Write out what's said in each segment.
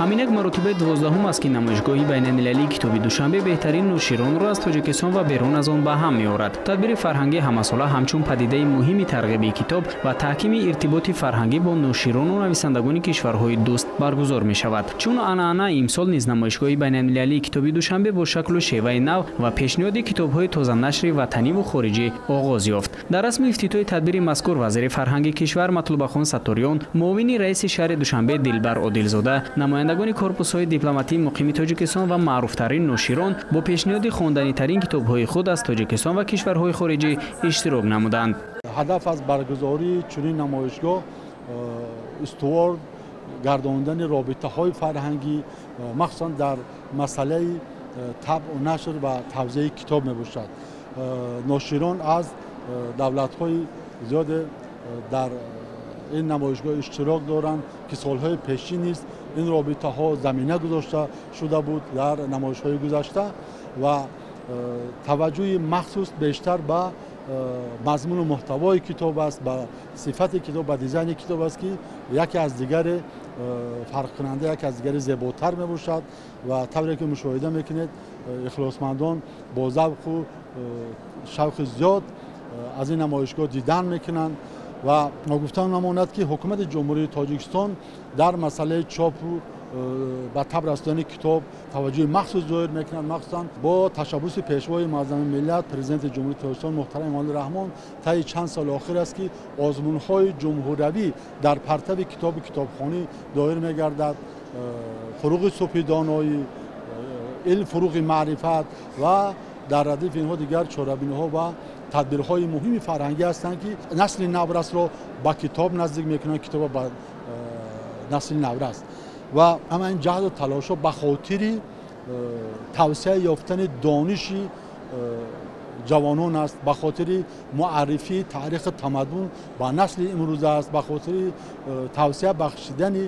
Ҳамин як маротибаи 12-ум аст, ки намоишгоҳи байналмилалии китоби Душанбе беҳтарин ноширонро аз Тоҷикистон ва берун аз он ба ҳам меорад. Тадбири фарҳангӣ ҳамасола ҳамчун падидаи муҳими тарғиби китоб ва таҳкими иртиботи фарҳангӣ бо ноширону нависандагони кишварҳои дӯст баргузор мешавад. Чун анъана, имсол низ намоишгоҳи байналмилалии китоби Душанбе бо шаклу шеваи нав ва пешниҳоди китобҳои тозанашри ватаниву хориҷӣ оғоз ёфт. Дар расми ифтитоҳи тадбири мазкур вазири фарҳанги кишвар Матлубахон Сатториён, муовини раиси шаҳри Душанбе Дилбар Одилзода, намояндагони корпусҳои дипломатии муқими Тоҷикистон ва маъруфтарин ноширон бо пешниҳоди хонданитарин китобҳои худ аз Тоҷикистон ва кишварҳои хориҷӣ иштирок намуданд. Ҳадаф аз баргузории чунин намоишгоҳ устувор гардондани робитаҳои фарҳангӣ, махсусан дар масъалаи табъу нашр ва тавзеи китоб мебошад. Ноширон аз давлатҳои зиёде дар ин намоишгоҳ иштирок доранд, ки солҳои пешин низ ин робитаҳо замина гузошта шуда буд дар намоишҳои гузашта ва таваҷҷӯҳи махсус бештар ба мазмуну муҳтавои китоб аст, ба сифати китоб, ба дизайни китоб аст, ки яке аз дигаре фарқкунанда, яке аз дигаре зеботар мебошад. Ва тавре ки мушоҳида мекунед, ихлосмандон бо завқу шавқи зиёд аз ин намоишгоҳ дидан мекунанд. Ва ногуфта намонад, ки ҳукумати Ҷумҳурии Тоҷикистон дар масъалаи чопу ба таб расидани китоб таваҷҷӯҳи махсус зоҳир мекунад. Махсусан бо ташаббуси Пешвои муаззами миллат, Президенти Ҷумҳурии Тоҷикистон муҳтарам Эмомалӣ Раҳмон, таи чанд соли охир аст, ки озмунҳои ҷумҳуравӣ дар партави китобу китобхонӣ доир мегардад. Фуруғи субҳи доноӣ, илм фуруғи маърифат ва дар радифи инҳо дигар чорабиниҳо ва тадбирҳои муҳими фарҳангӣ ҳастанд, ки насли наврасро ба китоб наздик мекунанд, китобро ба насли наврас. Ва ҳама ин ҷаҳду талошҳо ба хотири тавсеа ёфтани дониши ҷавонон аст, ба хотири муаррифии таърихи тамаддун ба насли имрӯза аст, ба хотири тавсеа бахшидани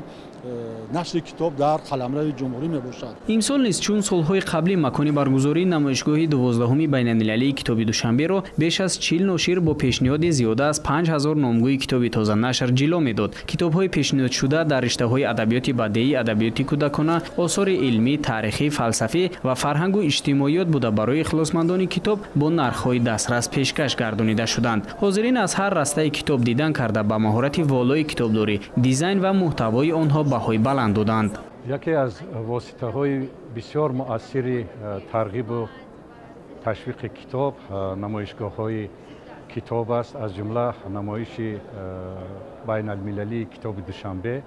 нашри китоб дар қаламрави ҷумҳурӣ мебошад. Имсол низ чун солҳои қаблӣ макони баргузории намоишгоҳи 12-уми байналмилалии китоби Душанберо беш аз 40 ношир бо пешниҳоди зиёда аз 5000 номгӯи китоби тозанашр ҷило медод. Китобҳои пешниҳодшуда дар риштаҳои адабиёти бадеӣ, адабиёти кӯдакона, осори илмӣ, таърихӣ, фалсафӣ ва фарҳангу иҷтимоиёт буда, барои ихлосмандони китоб бо нархҳои дастрас пешкаш гардонида шуданд. Ҳозирин аз ҳар растаи китоб дидан карда, ба маҳорати волои китобдорӣ, дизайн ва муҳтавои онҳо баҳои баланд доданд. Яке аз воситаҳои бисёр муассири тарғибу ташвиқи китоб намоишгоҳҳои китоб аст, аз ҷумла намоиши байналмилалии китоби Душанбе,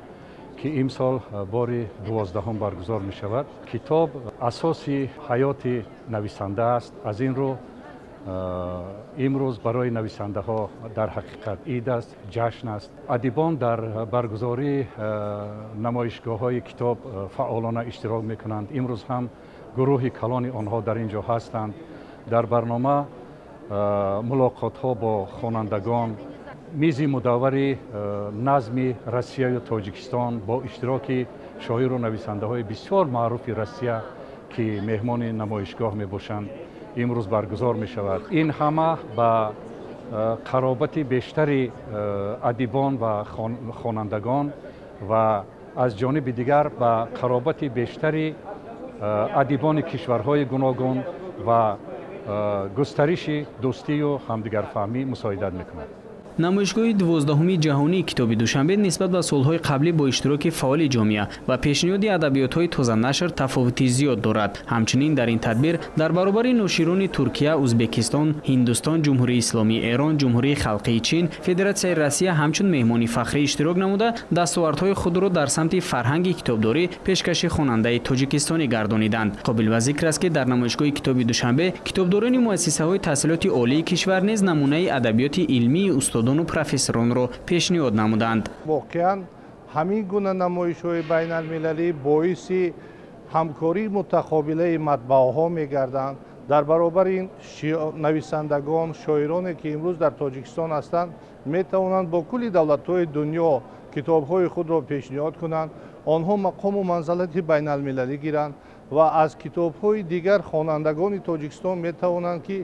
ки имсол бори 12-ум баргузор мешавад. Китоб асоси ҳаёти нависанда аст. Аз ин рӯ имрӯз барои нависандаҳо дар ҳақиқат ид аст, ҷашн аст. Адибон дар баргузории намоишгоҳҳои китоб фаъолона иштирок мекунанд. Имрӯз ҳам гурӯҳи калони онҳо дар ин ҷо ҳастанд. Дар барнома мулоқотҳо бо хонандагон, мизи мудаввари назми Россияю Тоҷикистон бо иштироки шоиру нависандаҳои бисёр маъруфи Россия, ки меҳмони намоишгоҳ мебошанд, имрӯз баргузор мешавад. Ин ҳама ба қаробати бештари адибон ва хонандагон ва аз ҷониби дигар ба қаробати бештари адибони кишварҳои гуногун ва густариши дӯстию ҳамдигарфаҳмӣ мусоидат мекунад. Намоишгоҳи 12-уми ҷаҳонии китоби Душанбе нисбат ба солҳои қаблӣ бо иштироки фаъоли ҷомеа ва пешниҳоди адабиётҳои тозанашр тафовути зиёд дорад. Ҳамчунин дар ин тадбир дар баробари ноширони Туркия, Узбекистон, Ҳиндустон, Ҷумҳурии Исломии Эрон, Ҷумҳурии Халқии Чин, Федератсияи Россия ҳамчун меҳмони фахрӣ иштирок намуда, дастовардҳои худро дар самти фарҳанги китобдорӣ пешкаши хонандаи тоҷикистонӣ гардониданд. Қобил ба зикр аст, ки дар намоишгоҳи китоби Душанбе китобдорони муассисаҳои таҳсилоти олии кишвар низ намунаи адабиёти илмии устодону профессоронро пешниҳод намуданд. Воқеан, ҳамин гуна намоишҳои байналмилалӣ боиси ҳамкории мутақобилаи матбааҳо мегарданд. Дар баробари ин нависандагон, шоироне, ки имрӯз дар Тоҷикистон ҳастанд, метавонанд бо кулли давлатҳои дунё китобҳои худро пешниҳод кунанд, онҳо мақому манзалати байналмилалӣ гиранд ва аз китобҳои дигар хонандагони Тоҷикистон метавонанд, ки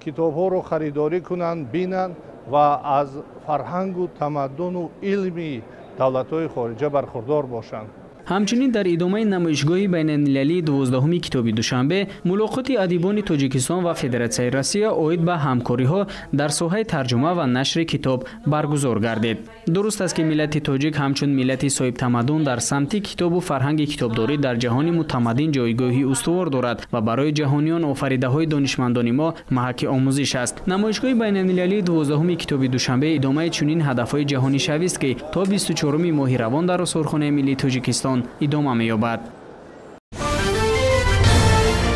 китобҳоро харидорӣ кунанд, бинанд ва аз фарҳангу тамаддуну илми давлатҳои хориҷа бархурдор бошанд. Ҳамчунин дар идомаи намоишгоҳи байналмилалии 12-уми китоби Душанбе мулоқоти адибони Тоҷикистон ва Федератсияи Россия оид ба ҳамкориҳо дар соҳаи тарҷума ва нашри китоб баргузор гардид. Дуруст аст, ки миллати тоҷик ҳамчун миллати соҳибтамаддун дар самти китобу фарҳанги китобдорӣ дар ҷаҳони мутамаддин ҷойгоҳи устувор дорад ва барои ҷаҳониён офаридаҳои донишмандони мо маҳаки омӯзиш аст. Намоишгоҳи байналмилалии 12-уми китоби Душанбе идомаи чунин ҳадафҳои ҷаҳонишавист, ки то 24-уми моҳи равон дар Осорхонаи миллии Тоҷикистон идома меёбад.